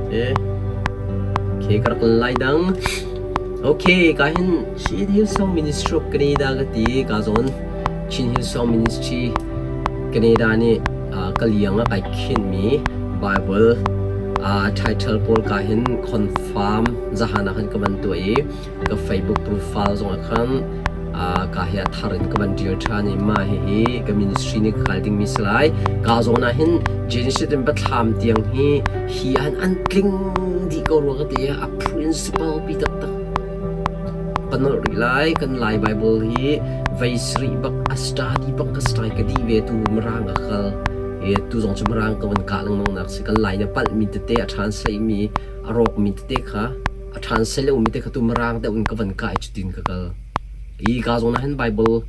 Okay, ka rak lai dang. Okay, ka hin Chin Hillsong Ministry of Canada ka ti ka zawn Chin Hillsong Ministry Canada nih ka liang ah kai khinmi Bible title pawl ka hin confirm zahan ah khan ka van tuah i ka Facebook profile zong ah khan ka hi a thar in ka van ṭial ṭhan i mah hihi ka ministry nih ka kal dingmi si lai. Ka zawn ah hin Genesis in Biathlam tiang hi hi an an tling dih ko rua ka ti a principle pi taktak ka nolh rih lai. Kan Lai Bible hi vei sarih bak a study bak ka study ka dih ve tu Mirang a kal i tu zong cu Mirang ka van kah lengmang nak si. Kan Lai na palh mi tete a translate mi a rawk mi tete kha a ṭhan sel mi te kha tu mirang deuh in ka van kai cutin ka kal. Hi ka zawn ah hin Bible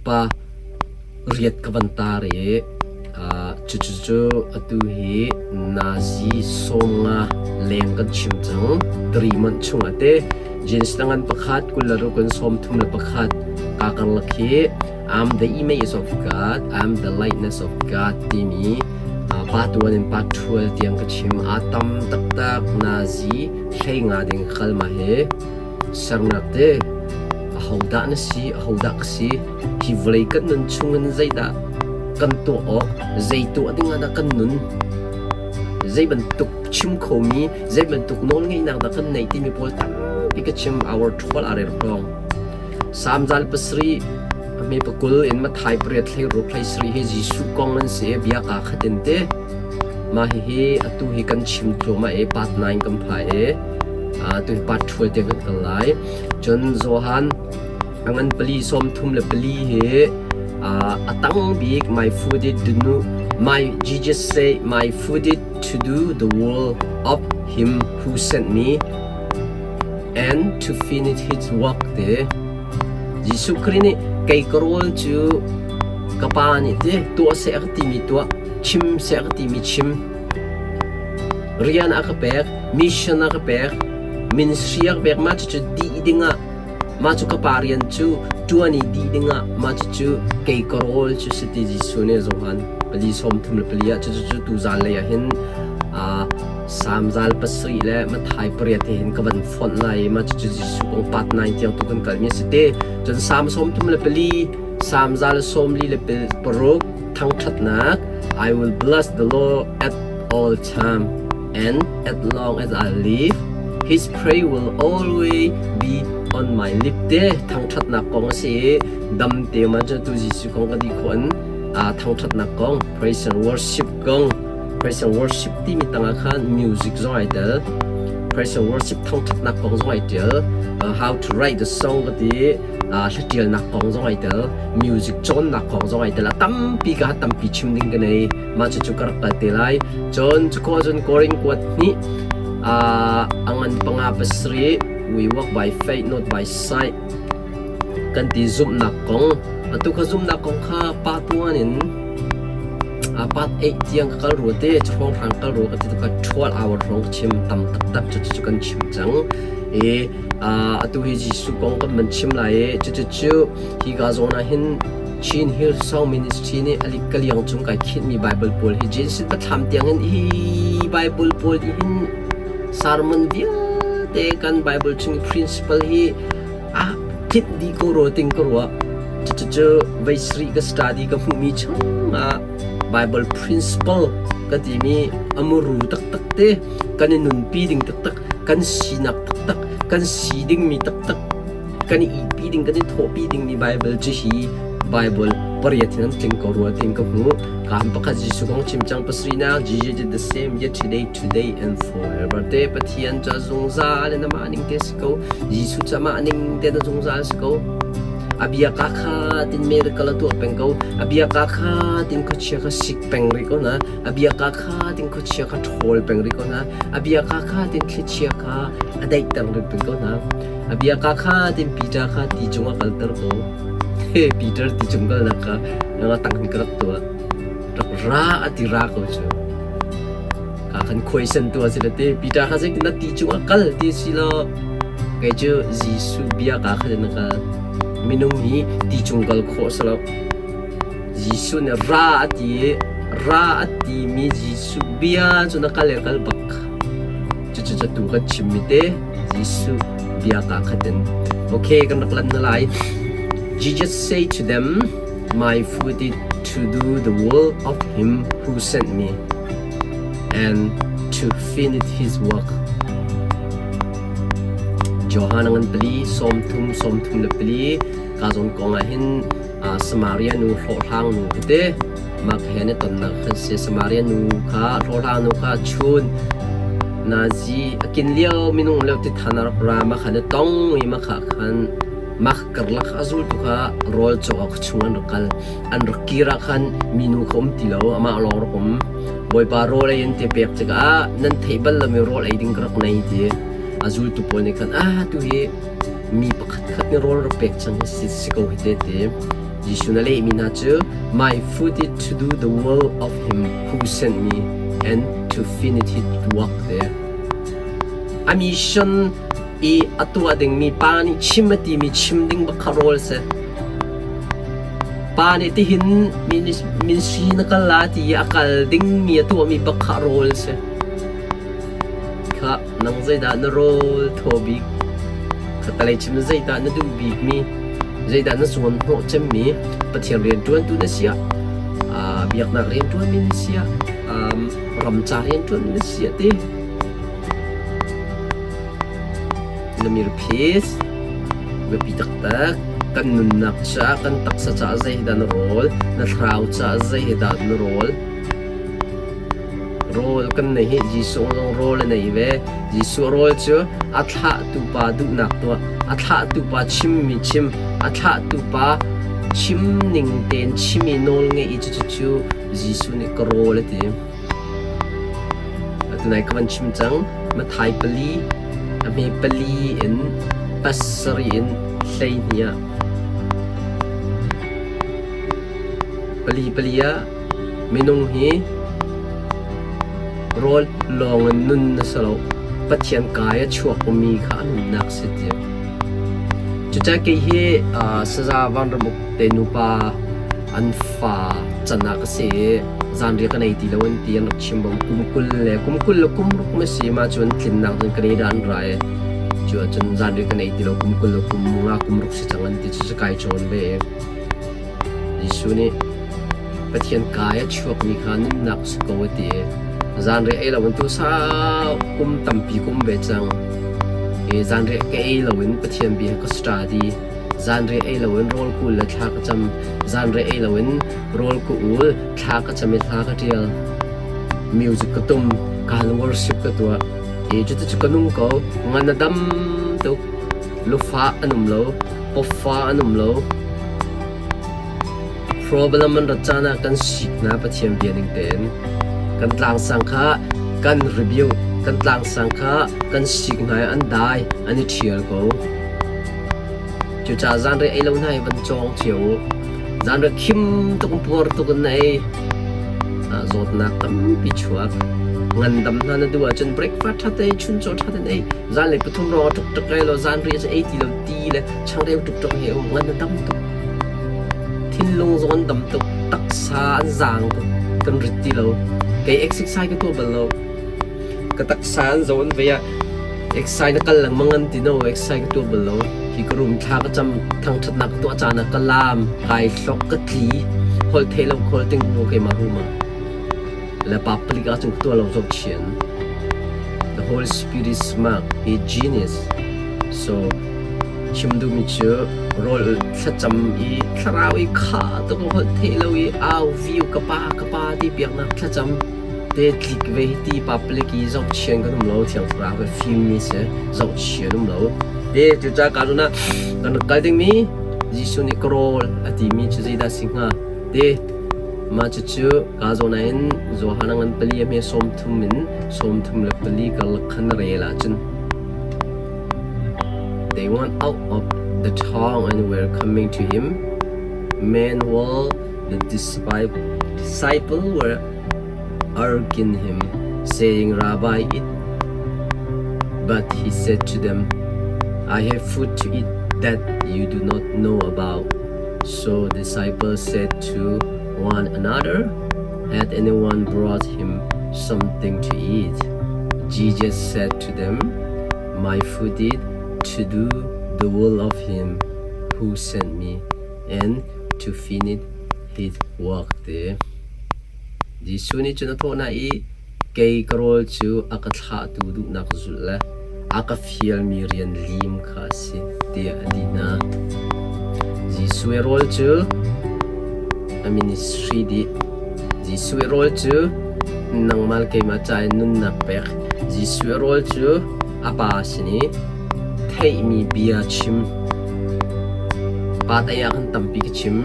pa riat ka van tar i cucu cu atu hi nazi sawmnga leng kan chim cang. 3 month chung ah te James tangan pakhat 26 in 31 ka karlak hi I'm the image of God, I'm the likeness of God timi pa tuan in pa 12 tiang ka chim. A tam taktak nazi hlei nga ding khal ma he sernak te ahodah na si, ahodah ka si, hi vawlei kan nun chungin zeidah kan tuah awk, zei tuah ding ah dah kan nun, zei bantuk chim khomi, zei bantuk nawl ngeihnak dah kan neih timi pawl tampi ka chim. Hour 12 a rel hrawng. Salm zal 7 a hme pakul in Matthai pariat 16 17 hi Jesuh kong an si i bia kaa khat in te. Mah hihi atu hi kan chim thluahmah i part 9 kan phai i atu hi part 12 tiang kan kal lai. Cun Johan a ngan pali 34 hi a tang bik my food is to do my Jesus say my food is to do the will of him who sent me and to finish his work te. Jesuh Khrih nih kei ka rawl cu ka Pa nih ti tuah seh a ka timi tuah, chim seh a ka timi chim, rian a ka pek, mission a ka pek, ministry a ka pek, mah cucu dih dingah, mah cu ka Pa rian cu ṭuan i dih dingah, mah cucu kei ka rawl cu si ti Jesuh nih Johan pali 34 ah cucu tuzan lei ah hin Salm zal 7 le Matthai pariat he hin ka van fonh lai i mah cucu Jesuh kong part 9 tiang tu kan kalmi a si te. Cun Salm 34, Salm zal 46 thangṭhatnak I will bless the Lord at all time and as long as I live his praise will always be on my lip te thangṭhatnak kong a si i dam te ma cu tu Jesuh kong ka dih khawh in thangṭhatnak kong praise and worship kong Praise and worship timi tangah khan music zong ai tel. Praise and worship thangṭhatnak kong zong ai ṭial. How to write the song ka ti. Hla ṭialnak kong zong ai tel. Music cawnnak kong zong ai tel. A tampi ka tampi chim ding ka nei. Mah cucu ka rak kal te lai. Cun cuko cun Korin kuat hnih a ngan panga pasarih we walk by faith not by sight kan ti zumhnak kong. Atu kha zumhnak kong kha pa tuan in Part 8 tiang ka kal rua te hrawnghrang kal rua ka ti tukah 12 hour hrawng ka chim tam taktak cu cu kan chim cang i atu hi Jesuh kong kan van chim lai i cucu cu hi ka zawn ah hin Chin Hillsong Ministry nih alik ka liang cung kai khinhmi Bible pawl hi Genesis Biathlam tiang in hi Bible pawl hi hin sermon vialte kan Bible chung i principle hi a tlinh dih ko rua ting ka ruah. Cucu vei sarih ka study ka hmuhmi chungah Bible principle ka timi a muru taktak te kan i nunpi ding taktak kan sinak taktak kan si dingmi taktak kan i ihpi ding kan i thawhpi dingmi Bible cu hi Bible pariat hin an tling ko rua tiin ka hmuh. Kaan pakhat Jesuh kong chim cang pasarihnak Jesus did the same yesterday, today and forever te Pathian cu a zungzal in amah ning te si ko. Jesuh cu amah ning te na zungzal si ko. A bia ka kha tin miracle a tuah peng ko. A bia ka kha tin khuachia kha sik peng rih ko na. A bia ka kha tin khuachia kha ṭhawl peng rih ko na. A bia ka kha tin thlichia kha a daihter rih peng ko na. A bia ka kha tin Peter kha ti cung a kalter ko. He Peter ti cung kalnak kha nga tang hin ka rak tuah. Rak ra a ti ra ko cu. Ka kan khuaisen tu a si le te Peter kha zeitin dah ti cung a kal ti si lo kei cu Jesuh bia ka khan in a kal. Minung hi ti cung kal khawh si lo. Jesuh nih ra a ti i ra a timi Jesuh bia cu na kal le kal bak. Cucu tu kan chimmi te Jesuh bia ka khat in. Okay, kan rak lan na lai. Jesus say to them, My food is to do the will of him who sent me and to finish his work. Johan ngan pali 30 34 ka zawn kong ah hin Samaria nu hlawhhlang nu tete mah he na tonnak khan si. Samaria nu kha hlawhhlang nu kha chun nazi a kin lio minung lio ti than a rak ra ma kha na tong i ma kha khan mah karlak a zultu kha rawl cawk ah chung an rak kal an rak kir ah khan minu kha um ti lo amah lawng rak um. Bawipa rawl ei an ti pek tikah nan theih bal lomi rawl ei ding ka rak nei ti a zultu pawl nih khan ah tu hi mi pakhat khat nih rawl rak pek cang hi si ko hi te ti. Jesuh na lehmi hna cu my food is to do the will of him who sent me and to finish his work te. A mission i a tuah dingmi pa nih chim a timi chim ding bak kha rawl si. Pa nih tihin ministry na kal la ti i a kal dingmi a tuahmi bak kha rawl si. Kha nang zeidah na rawl thaw bik? Khatalei chim zeidah na duh bikmi? Zeidah na zuam hnawh cemmi? Pathian rianṭuantu na si ah, biaknak rianṭuanmi na si ah, ramca rianṭuanmi na si ah ti. Na mirphis biapi taktak kan nunnak caah kan taksa caah zei hi dah na rawl, na thlarau caah zei hi dah na rawl? Rawl kan nei hi Jesuh zong rawl a nei ve. Jesuh rawl cu a thlahtu pa duhnak tuah, a thlahtu pa chimmi chim, a thlahtu pa chim ning tein chim i nawl ngeih i cucu cu Jesuh nih ka rawl a ti. Tunai ka van chim cang, Matthai 4, a hme 4 in 7 in 12 ah pali pali ah Minung hi rawl lawng in nun na si lo. Pathian kai a chuakmi kha a nunnak si ti. Cucaah kei hi saza Vanramuk te nupa an fa can ah ka si i zanriah ka nei ti lo an ti an rak chim bang kum 20 le kum 20 le kum ruk na si ma cun tlinnak cun Canada an ra i cu ahcun zanriah ka nei ti lo kum 20 le kum nga kum ruk si cang an ti cucu kai cawn ve i Jesuh nih Pathian kai a chuakmi kha nunnak a si ko a ti i zanriah ei loin tu sau kum tampi ka um ve cang. I zanriah ka ei loin Pathian bia ka study. Zanriah ei loin rawl ka ul le thla ka cam. Zanriah ei loin rawl ka ul, thla ka cam i hla ka ṭial. Music ka tum, kaan worship ka tuah. I cuticu ka nung ko. Ngan a dam tuk. Lufa an um lo. Pawfa an um lo. Problem an rat caan ah kan sik hna Pathian bia ning tein. Kan tlangsang kha kan review, kan tlangsang kha kan sik hna i an dai, an i ṭhial ko. Cucaah zanriah ei lo hna hi van cawng cio u. Zanriah khim tuk in puar tuk in na ei. Zawtnak tampi chuak. Ngandam hna na duh ahcun breakfast ṭha te chuncaw ṭha tein ei. Zanlei pathum rawng ah ṭukṭuk ei law zanriah cu ei ti lo ti le changreu ṭukṭuk hi a um. Ngan na dam tuk. Thinlung zong an dam tuk. Taksa an zaang tuk. Kan rit ti lo. Kei exercise ka tuah bal lo. Ka taksa an zo an vei ah exercise na kal lengmang an ti no. Exercise ka tuah bal lo. Hi ka room thla ka cam thangṭhatnak ka tuah caan ah ka laam, kai hlok, ka tli. Holh theih lo khawl ting bu keimah room ah. Le pa palik ah cun ka tuah lo zohchian. The Holy Spirit is smart. He genius. So chim duhmi cu rawl thlacam i thlarau i kha tuk holh theih lo i au viu ka pa ka pa ti piaknak thlacam te tlik ve hi ti public i zohchian kan um lo thiang thlarau he fimmi si zohchian um lo e cucaah ka zuna kan rak kal dingmi Jesuh nih ka rawl a timi cu zeidah si hnga te mah cucu ka zawn ah hin Johan a ngan pali a hme 30 in 34 karlak khan na rel ahcun They went out of the town and were coming to him. Meanwhile, the disciples were urging him, saying, Rabbi, eat. But he said to them, I have food to eat that you do not know about. So the disciples said to one another, Had anyone brought him something to eat? Jesus said to them, My food is to do the will of him who sent me and to finish his work ti. Jesuh nih cun a thawh hna i, Kei ka rawl cu a ka thlahtu duhnak zulh le a ka fialmi rian lim kha a si, tiah a ti hna. Jesuh i rawl cu a ministry dih. Jesuh i rawl cu nangmah le keimah ca in nunnak pek. Jesuh i rawl cu a Pa sin i theihmi bia chim. Pa tei ah khan tampi ka chim.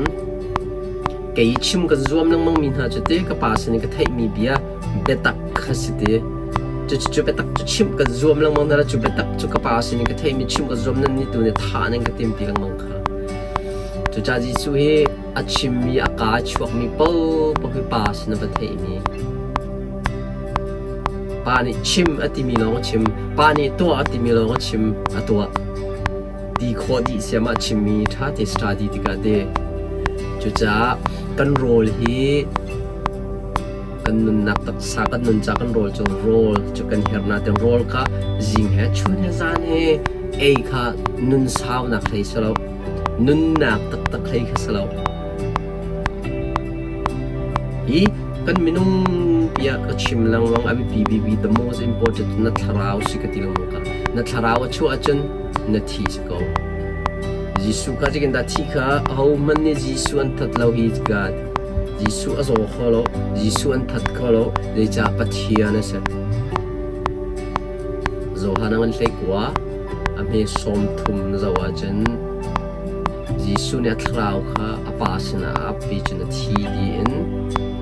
Kei chim kan zuam lengmangmi hna cu ti ka pa sin i ka theihmi bia biatak kha si ti. Cucu biatak cu chimh kan zuam lengmang hna cu biatak cu ka pa sin i ka theihmi chimh ka zuam nan nih tu nih thah nan ka tim ti lengmang kha. Cucaah Jesuh hi a chimmi a kaa chuakmi paohpaoh hi pa sin a va theihmi. Pa nih chim a timi lawng a chim, pa nih tuah a timi lawng a chim, a tuah. Ti khawh dih siam ah chimmi ṭha te study tikah te cucaah kan rawl hi kan nunnak taksa kan nun ca kan rawl cu rawl cu kan hernak te rawl kha zing he chun he zan he ei kha nun saunak hlei si lo nunnak taktak hlei kha si lo hi kan minung tiah ka chim lengmang a biapi bikmi the most important na thlarau si ka ti lengmang ka na thlarau a chuah ahcun na thi si ko. Jesuh kha zeitin dah thi kha ahohmanh nih Jesuh an that lo hi God. Jesuh a zaw kho lo, Jesuh an that kho lo, zeicah Pathian a si. Johan a ngan hlei kua, a hme 30 na zoh ahcun Jesuh nih a thlarau kha a pa sinah a ap i cun a thi tiin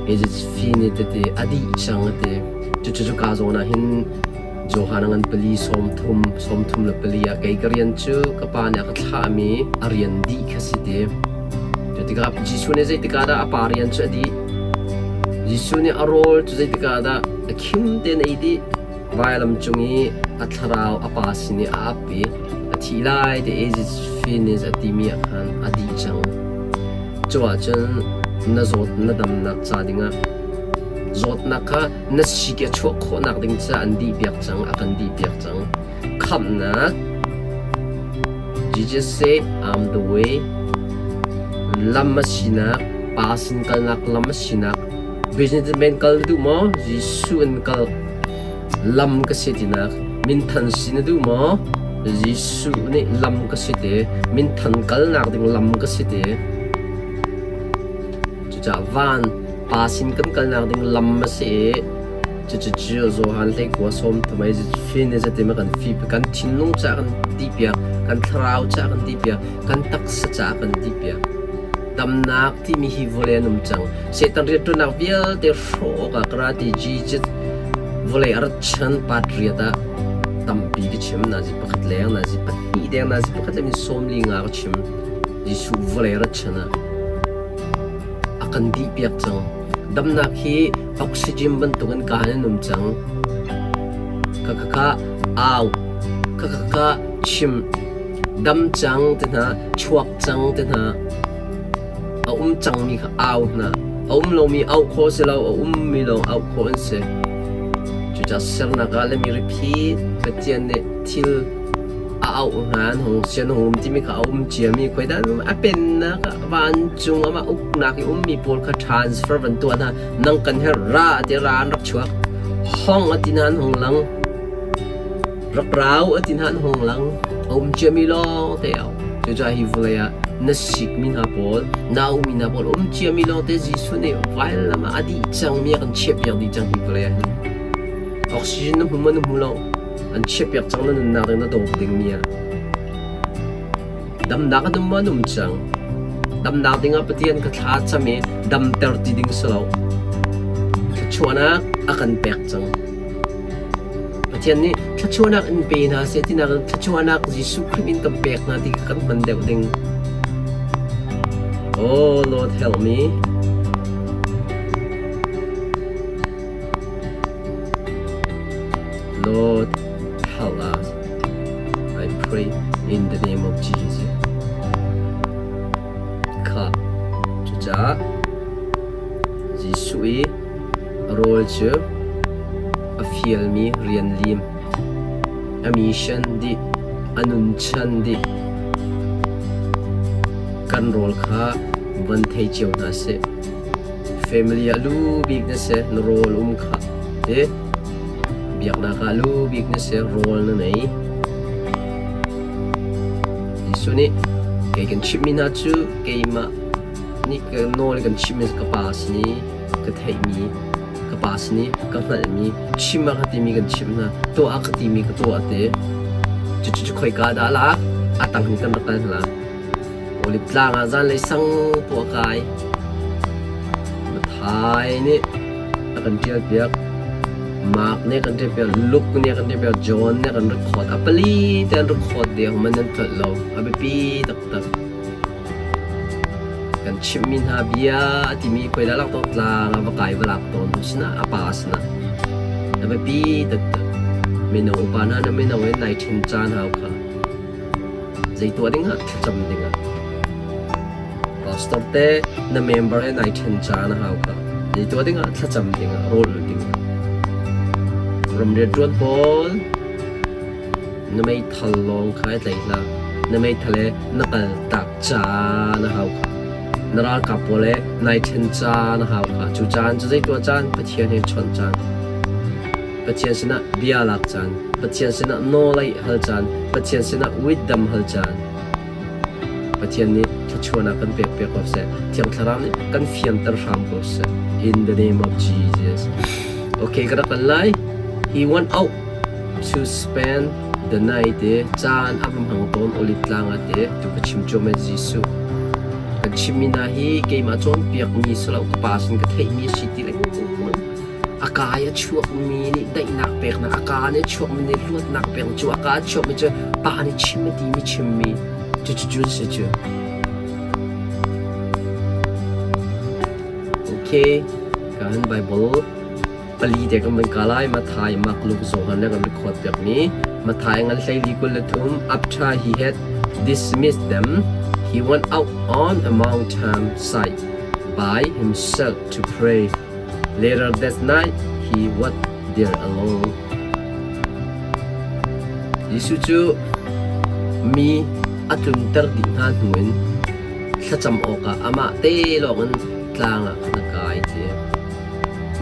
it is finished a ti, a dih cang a ti. Cucu cuka zawn ah hin Johan a ngan pali 30, 34 ah kei ka rian cu ka pa nih a ka thlahmi a rian dih kha si ti. Cu tikah Jesuh nih zeitikah dah a pa rian cu a dih? Jesuh nih a rawl cu zeitikah dah a khim tein a ei dih? Vailam cung i a thlarau a pa sin i a ap i a thi lai ti is finished a timi ah khan a dih cang. Cu ahcun na zawt na damnak ca dingah zawtnak kha na sik a chuah khawhnak ding caah an dihpiak cang, a kan dihpiak cang. Khamhnak Jesus said, I'm the way. Lam a sinak, pa sin kalnak lam a sinak. Businessman kal na duh maw? Jesuh in kal. Lam ka si tinak. Minthan si na duh maw? Jesuh nih lam ka si te. Minthan kalnak ding lam ka si te. Cucaah van Pa sin kan kalnak ding lam a si i cucu Johan hleikua 30 ai fin i zetim a kan fip kan thinlung caah kan tipiak kan thlarau caah kan tipiak kan taksa caah kan tipiak damnak timi hi vawlei an um cang Satan rianṭuannak vialte hrawh awkah ka ra ti Jesus vawlei a rat chan part riat ah tampi ka chim nazi pakhat leng nazi pahnih deng nazi pakhat le min 45 ka chim Jesuh vawlei rat chan ah a kan dihpiak cang. Damnak hi oxygen bantukin kaan in um cang. Khakha au, khakha chim, dam cang ti hna, chuak cang ti hna, a um cangmi kha au hna. A um lomi auh khawh si lo, a ummi lawng auh khawh an si. Cucaah sernak ah le mi repeat Pathian nih thil a auh hna an hung sian hung um timi kha a um ciami khuaidan a pennak ah vancung amah uknak i ummi pawl kha transfer van tuah hna nang kan her ra ti ra an rak chuak hong a ti hna an hung lang rak rau a ti hna an hung lang a um ciami lawng te au cucaah hi vawlei ah na sikmi hna pawl na ummi hna pawl um ciami lawng te Jesuh nih vailam ah a dih cangmi a kan chiahpiak dih cang hi vawlei ah hin oxygen na hmu maw na hmu lo An chiahpiak cang na nunnak ding na dawp dingmi ah. Damnak an um maw an um cang. Damnak dingah Pathian ka thla cam i damter ti ding si lo. Thluachuahnak a kan pek cang. Pathian nih thluachuahnak in pe hna seh tinak in thluachuahnak Jesuh Khrih in kan pek hna ti kha kan hman deuh ding. Oh Lord help me. Lord, help us. I pray in the name of Jesus. Kha cucaah Jesuh i rawl cu a fialmi rian li. lim. A mission dih, a nunchan dih. Kan rawl kha van thei cio hna seh. Family ah lu bik na si, na rawl um kha. Ti biaknak ah lu bik na si, rawl na nei. Jesuh nih kei kan chimhmi hna cu keimah nih ka nawl kan chimhmi ka Pa sin i ka theihmi ka Pa sin i ka hngalhmi chim a ka timi kan chimh hna tuah a ka timi ka tuah te cucu khoika dah lak a tang hin kan rak kal hna Olive tlang ah zanlei sang puah kai Mathai nih a kan ṭial piak Mark nih a kan ṭial piak Luke nih a kan ṭial piak John nih a kan record a pali te an record deng man nan tlolh lo a biapi taktak Kan chimhmi hna bia a timi khuai dah lak tawn tlang ah va kai va lak tawn sinah a pa sinah a biapi taktak. Mino upa hna na mino in nai ṭhen caan hau kha zei tuah dingah thlacam dingah pastor te na member he nai ṭhen caan a hau kha zei tuah dingah thlacam dingah rawl ul dingah ramrian ṭuan pawl Na meithal lawng kha i tlai hlah. Na meithal he na kal tak ca na hau kha. Na ralkap pawl he nai ṭhen ca na hau kha. Cu caan cu zei tuah caan? Pathian he chawnh caan. Pathian sinah bia lak caan. Pathian sinah nawlei hal caan. Pathian sinah wisdom hal caan. Pathian nih thluachuahnak kan pek piak ko seh. Thiang Thlarau nih kan fianter hram ko seh. In the name of Jesus. Okay, ka rak kal lai. He went out to spend the night i caan a va hmang tawn Olive tlang ah te tu ka chim cuahmah Jesuh kan chimmi hna hi keimah cawnpiakmi si lo ka pa sin ka theihmi a si ti lengmang a ka i a chuakmi nih daihnak peknak a ka nih a chuakmi nih luatnak pek cu a ka a chuakmi cu pa nih chim a timi chimmi cucu cu si cu okay kan Bible Pali te kan van ka lai. Matthai, Mark, Luke, Johan le kan record piakmi. Matthai ngan hleili 23 after he had dismissed them, he went out on a mountain side by himself to pray. Later that night, he was there alone. Jesuh cu mi a tlunter dih hna hnu in thlacam awkah amah te lawng in tlang ah khan a kai ti.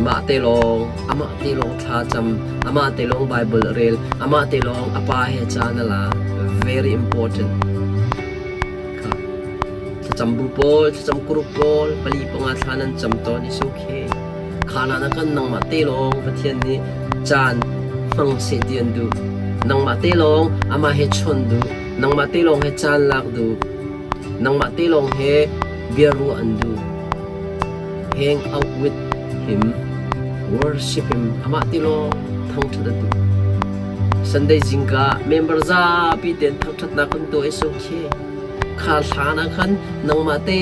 Mah te lawng, amah te lawng thlacam, amah te lawng Bible a rel, amah te lawng a pa he caan a la. Very important. Kha. Thlacam bu pawl, thlacam group pawl, pali panga thla nan cam tawn is okay. Kha na na kan nangmah te lawng Pathian nih caan hmang seh ti an duh. Nangmah te lawng amah he chon duh. Nangmah te lawng he caan lak duh. Nangmah te lawng he bia ruah an duh. Hang out with him, worship him, amah ti lawng thangṭhat a duh. Sunday zingka member zapi tein thangṭhatnak kan tuah i so khi kha hlan ah khan nangmah te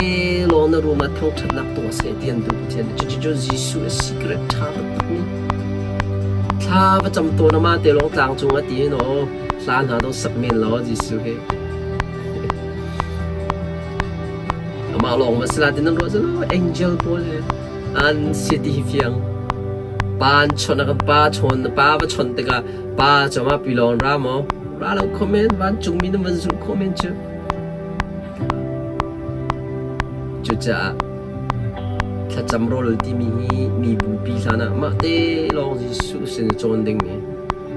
lawng na room ah thangṭhatnak tuah seh ti an duh Pathian nih. Cucu Jesuh a secret ṭha taktak mi. Thla va cam tawn amah te lawng tlang cung ah ti hin aw hla hna dong sak men law Jesuh hi. Amah lawng ma si la ti nan ruah cu angel pawl he an si ti hi fiang. Pa an chawnh a pa chawn pa va chawnh tikah pa cu amah pi lawng ra maw? Ra lo kho men vancungmi nan van zulh khawh men cu. Cucaah thlacam rawl timi hi mi bupi hlan ah mah te lawng Jesuh sin cawn dingmi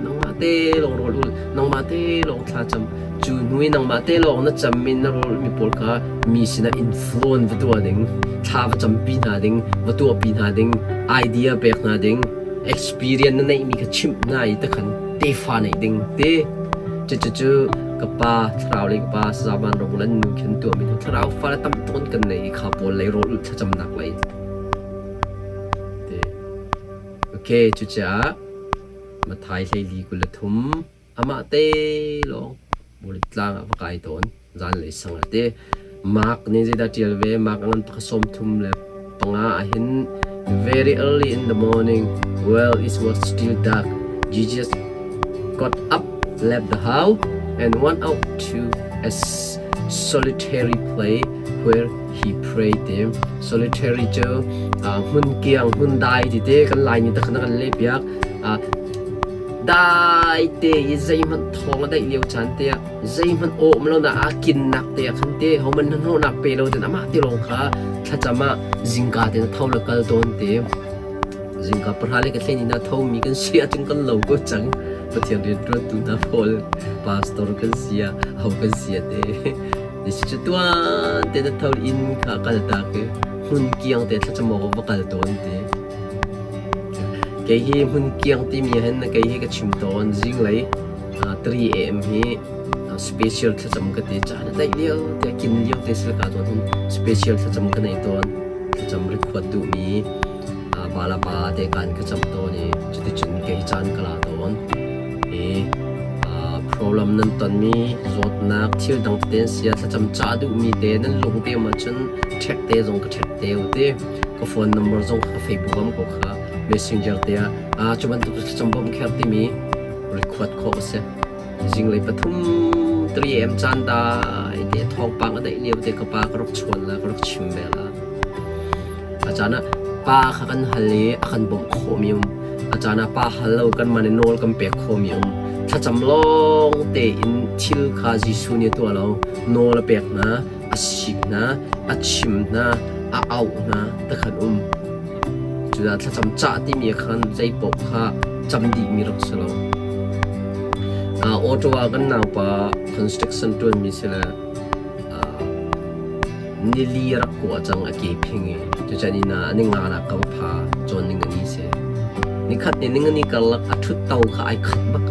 nangmah te lawng rawl ul nangmah te lawng thlacam Cu hnu i nangmah te lawng na cammi na rawlmi pawl kha mi sinah influence va tuah ding, thla va campi hna ding, va tuahpi hna ding, idea pek hna ding, experience na neihmi kha chimh hna i takhan tefa neih ding ti. Cucu ka pa thlarau lei ka pa Sazaman Rong lan nu khin tuahmi cu thlarau fale tam tuk an kan nei i kha pawl lei rawl ulh thlacamnak lei. Ti. Okay, cucaah Mathai hleili 23 Amah te lawng Burit tlang ah va kai tawn. Zanlei sang ah te. Mark nih zeidah ṭial ve? Mark a ngan pakhat 35 ahhin very early in the morning while it was still dark Jesus got up, left the house and went out to a solitary place where he prayed te. Solitary cu hmun kiang, hmun dai ti te kan Laimi takhan kan leh piak. Dai te i zeihmanh thawng a daih lio caan te ah zeihmanh aw um lo na aa kinnak te ah khan te homan hnahnawhnak pe lo ten amah te lawng kha thlacam ah zingka te na tho le kal tawn te. Zingka pahra le ka thlen in a thomi kan si ahcun kan lo ko cang. Pathian rianṭuantu hna pawl pastor kan si ah ho kan si ah te. Jesuh cu tuan te na tho inn kha kal tak i hmun kiang te thlacam awk va kal tawn te. Kei hi hmun kiang timi hin kei hi ka chim tawn zinglei 3 a.m. hi special thlacam ka ti caan a daih lio te kin lio te silka tawn hin special thlacam ka nei tawn thlacam rikhuat duhmi Palapa te kan ka cam tawn i cuticun kei caan ka la tawn. I problem nan tonmi zawtnak thil dang tete an si ah thlacam ca duhmi te nan lung te um ahcun ṭhek te zong ka ṭhek te u ti. Ka phone number zong ka Facebook am ko kha messenger te ah cu bantuk thlacam bawmh kher timi record khawh a si. Zinglei pathum 3 am caan dai te thawngpang a daih lio te ka pa ka rak chawn la ka rak chim ve la. A caan ah pa kha kan hal i a kan bawmh khawhmi um. A caan ah pa hal lo kanmah nih nawl kan pek khawhmi um. Thlacam lawng tein thil kha Jesuh nih a tuah lo. Nawl a pek hna, a sik hna, a chim hna, a auh hna takhan um. Cucaah thlacam cah timi ah khan zeipaoh kha cam dihmi rak si lo. Ottawa kan naupa construction ṭuanmi si le Nili a rak kua cang a ke phing i cucan inn ah ni nganak ka va pha cawn ning ani si. Nikhat ni ning ani karlak a ṭhut to kha ai khat bak.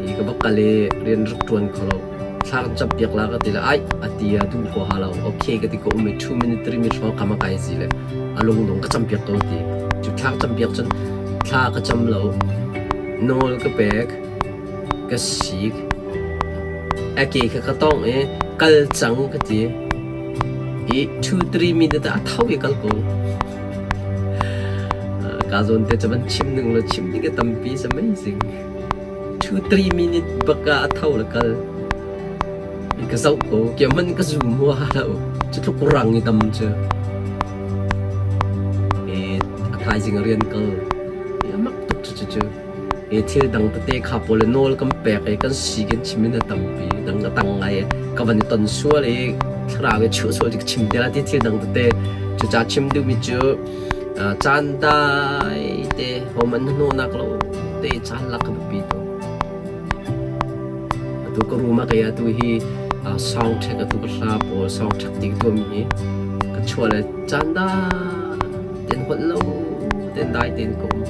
I ka va kal i rian rak ṭuan kho lo. Thla kan cap piak la ka ti le ai a ti a duh huaha lo. Okay ka ti ko um i 2 minute 3 minute hrawng kam a kai zi le a lungdong ka cam piak ko ti. Cu thla ka cam piak cun thla ka cam lo. Nawl ka pek. Ka sik. A ke kha ka tawngh i kal cang ka ti. I 2-3 minute ah a tho i kal ko. Ka zawn te cu van chim ning law chim ding a tampi. It's amazing. 2-3 minute bak ah a tho le kal. Ka zoh ko. Kia hmanh ka zum hua lo. Cu tluk rang i dam cu. I a thaizing a rian kal. A mak tuk cu cu cu. Hi thil dang tete kha pawl le nawl kan pek i kan si kan chim in a tampi dang a tang ngai i ka van i ton sual i thlarau i chuah sual ti ka chim te la ti thil dang tete cuca chim duhmi cu caan dai te homan hnawhnak lo te caan lak ka biapi tuk atu ka room ah kei atu hi soundtrack atu ka hla pawl soundtrack ti ka tuahmi hi ka chuah le caan dai ten holh lo ten dai ten ka um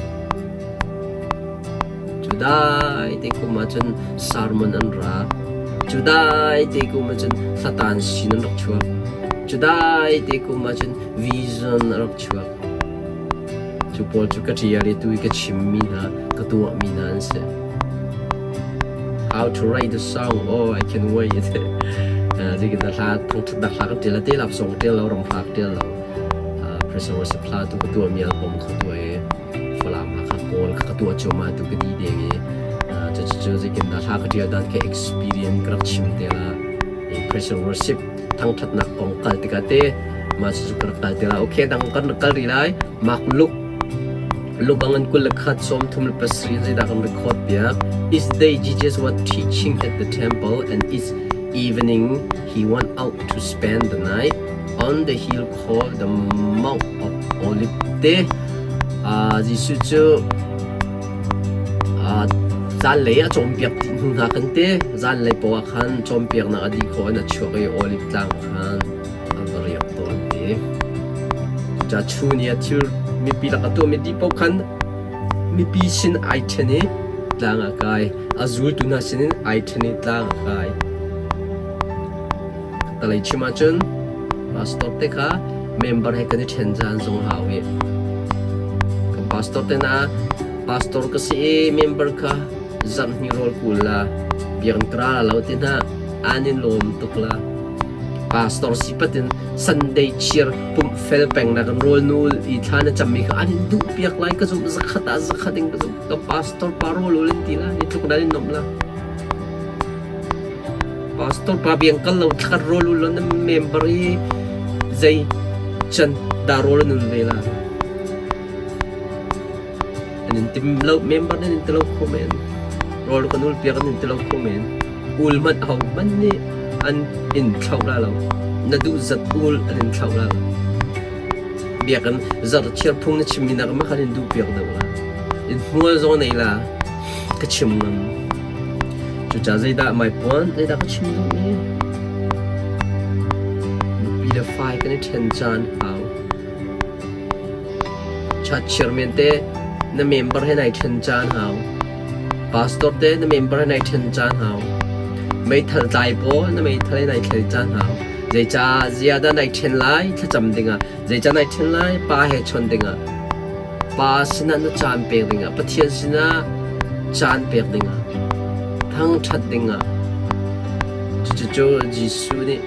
Cu dai te kum ahcun sermon an ra. Cu dai te kum ahcun Satan sin an rak chuak. Cu dai te kum ahcun vision a rak chuak. Cu pawl cu ka ṭial i tu i ka chimmi hna, ka tuahmi hna an si. How to write the song? Oh, I can wait. Zeitin hla thangṭhatnak hla ka ṭial te lap song ṭial lo, ram hla ka ṭial lo. Pressure worship hla tu ka tuahmi album kha tuah i Falam Hakha Kawl kha ka tuah cuahmah tu ka di deng i cucu zeitindah hla ka ṭial dan ka experience ka rak chim te la i pressure worship thangṭhatnak kong kal tikah te mah cucu ka rak kal te la okay dang kan rak kal rih lai Mark Luke Luke ang an 21 37 zeidah kan record piak Each day Jesus was teaching at the temple and each evening he went out to spend the night on the hill called the Mount of Olive te Jesuh cu zanlei a cawnpiak dih hnu hna khan te zanlei paoh ah khan cawnpiaknak a dih khawh in a chuak i Olive tlang khan a va riak tawn te. Cucaah chun i a thil mipi lak a tuahmi dih paoh khan mipi sin ai ṭhen i tlang ah kai. A zultu hna sinin ai ṭhen i tlang a kai. Talei chim ahcun pastor te kha member he kan i ṭhen zan zong hau i kan pastor te na pastor ka si i member kha zarhni rawl kul la biakinn ka ra lo ti hna an in lawm tuk la pastor si patin Sunday cheer pumh fel peng na kan rawl nul i thla na cammi kha an in duh piak lai ka zumh zakhat ah zakhat in ka zumh ka pastor pa rawl ul in ti la ni tluk dan in nom la Pastor pa biang kal lo thla rawl u law na member i zei can dah rawl an ul ve la? An in tim lo, member nan in ti lo kho men. Rawl kan ul piak an in ti lo kho men. Ul hmanh ho hmanh nih an in thlauh la lo. Na duh zat ul an in thlauh la lo. Biakinn zarhchiar phung na chimmi nak ma khan in duh piak deuh la. In hmual zong nei la. Ka chim ngam. Cucaah zeidah mai puan, zeidah ka chim duhmi? Nupi le fai kan i ṭhen caan hau. Chatchir men te na member he nai ṭhen caan hau. Pastor te na member he nai ṭhen caan hau. Meithal tlai pawl na meithal he nai thlei caan hau. Zeicah ziadah nai ṭhen lai thlacam dingah, zeicah nai ṭhen lai pa he chon dingah. Pa sinah na caan pek dingah, Pathian sinah caan pek dingah, thangṭhat dingah. Cucu Jesuh nih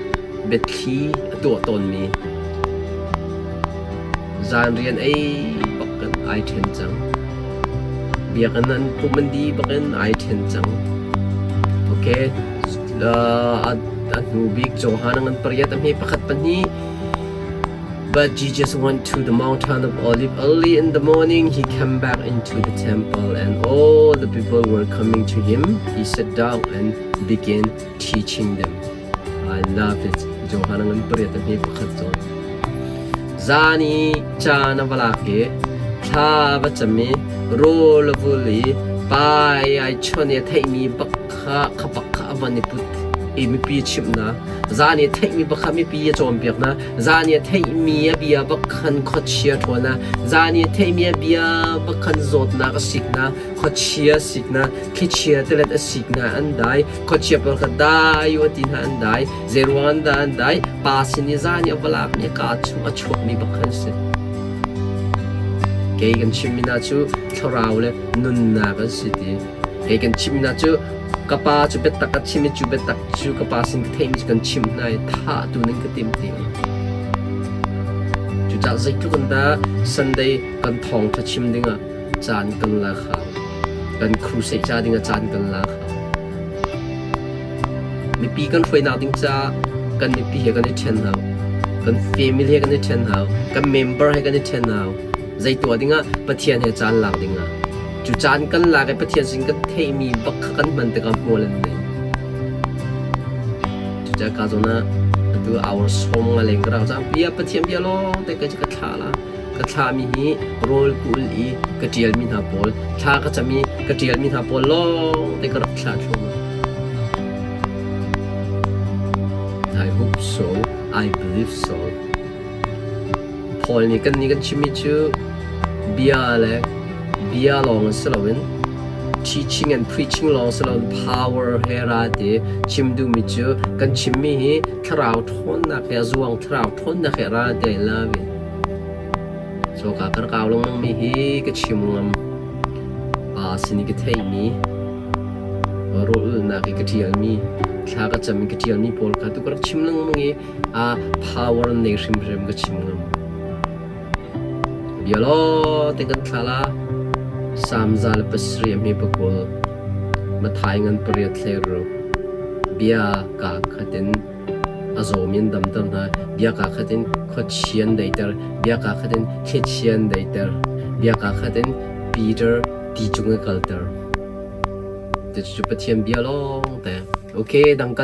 biathli a tuah tawnmi zan rian ei bak in ai ṭhen cang. Biakinn an pumh an dih bak in ai ṭhen cang. Okay, a hnu bik Johan a ngan pariat a hme pakhat pahnih But Jesus went to the mountain of Olive early in the morning. He came back into the temple, and all the people were coming to him. He sat down and began teaching them. I love it. Johan ngan pariat hme pakhat zawn. Zan i caan a va lak i thla va cam i rawl a vul i pai ai chon i a theihmi bak kha kha bak kha a van i put i mipi a chimh hna. Zan i a theihmi bak kha mipi a cawnpiak hna. Zan i a theihmi a bia bak khan khuachia ṭhawn a. Zan i a theihmi a bia bak khan zawtnak a sik hna, khuachia a sik hna, thlichia tilet a sik hna an dai, khuachia pawl kha dai u a ti hna an dai. Zeiruang an dah an dai? Pa sin i zan i a va lakmi a kaa chung a chuakmi bak khan a si. Kei kan chimmi hna cu thlarau le nunnak an si ti. Kei kan chimmi hna cu ka pa cu biatak a chim i cu biatak cu ka pa sin ka theihmi cu kan chimh hna i thah tu nan ka tim ti. Cucaah zeitluk in dah Sunday kan thawngṭha chim dingah caan kan lak hau. Kan crusade ca dingah caan kan lak hau. Mipi kan hruainak ding caah kan mipi he kan i ṭhen hau. Kan family he kan i ṭhen hau. Kan member he kan i ṭhen hau. Zei tuah dingah Pathian he caan lak dingah. Cu caan kan lak i Pathian sin kan theihmi bak kha kan hman tikah hmual an nei. Cucaah ka zawn ah atu hour sawm nga leng ka rak cang. Bia Pathian bia lawng te ka ka thlah la. Ka thlahmi hi rawl ka ul i ka ṭialmi hna pawl, thla ka cam i ka ṭialmi hna pawl lawng te ka rak thlah thluahmah. I hope so. I believe so. Paul nih kannih kan chimmi cu bia le bia lawng si loin teaching and preaching lawng si loin power he ra ti chim duhmi cu kan chimmi hi thlarau ṭhawnnak he a zuang thlarau ṭhawnnak he ra ti I love it. So ka kar kau lengmang mi hi ka chim ngam. Pa sin i ka theihmi rawlulnak i ka ṭialmi thla ka cam i ka ṭialmi pawl kha tu ka rak chim lengmang i a power nei hrimhrim ka chim ngam. Bia law te kan thla la Sam 107 a hme pakul Mathai ngan pariat hlei ruk bia ka khatin a zawmi an damter hna. Bia kaa khat in khuachia an daiter. Bia kaa khat in thlichia an daiter. Bia kaa khat in Peter ti cung i kalter. Cucu Pathian bia lawng te. Okay, dang kal.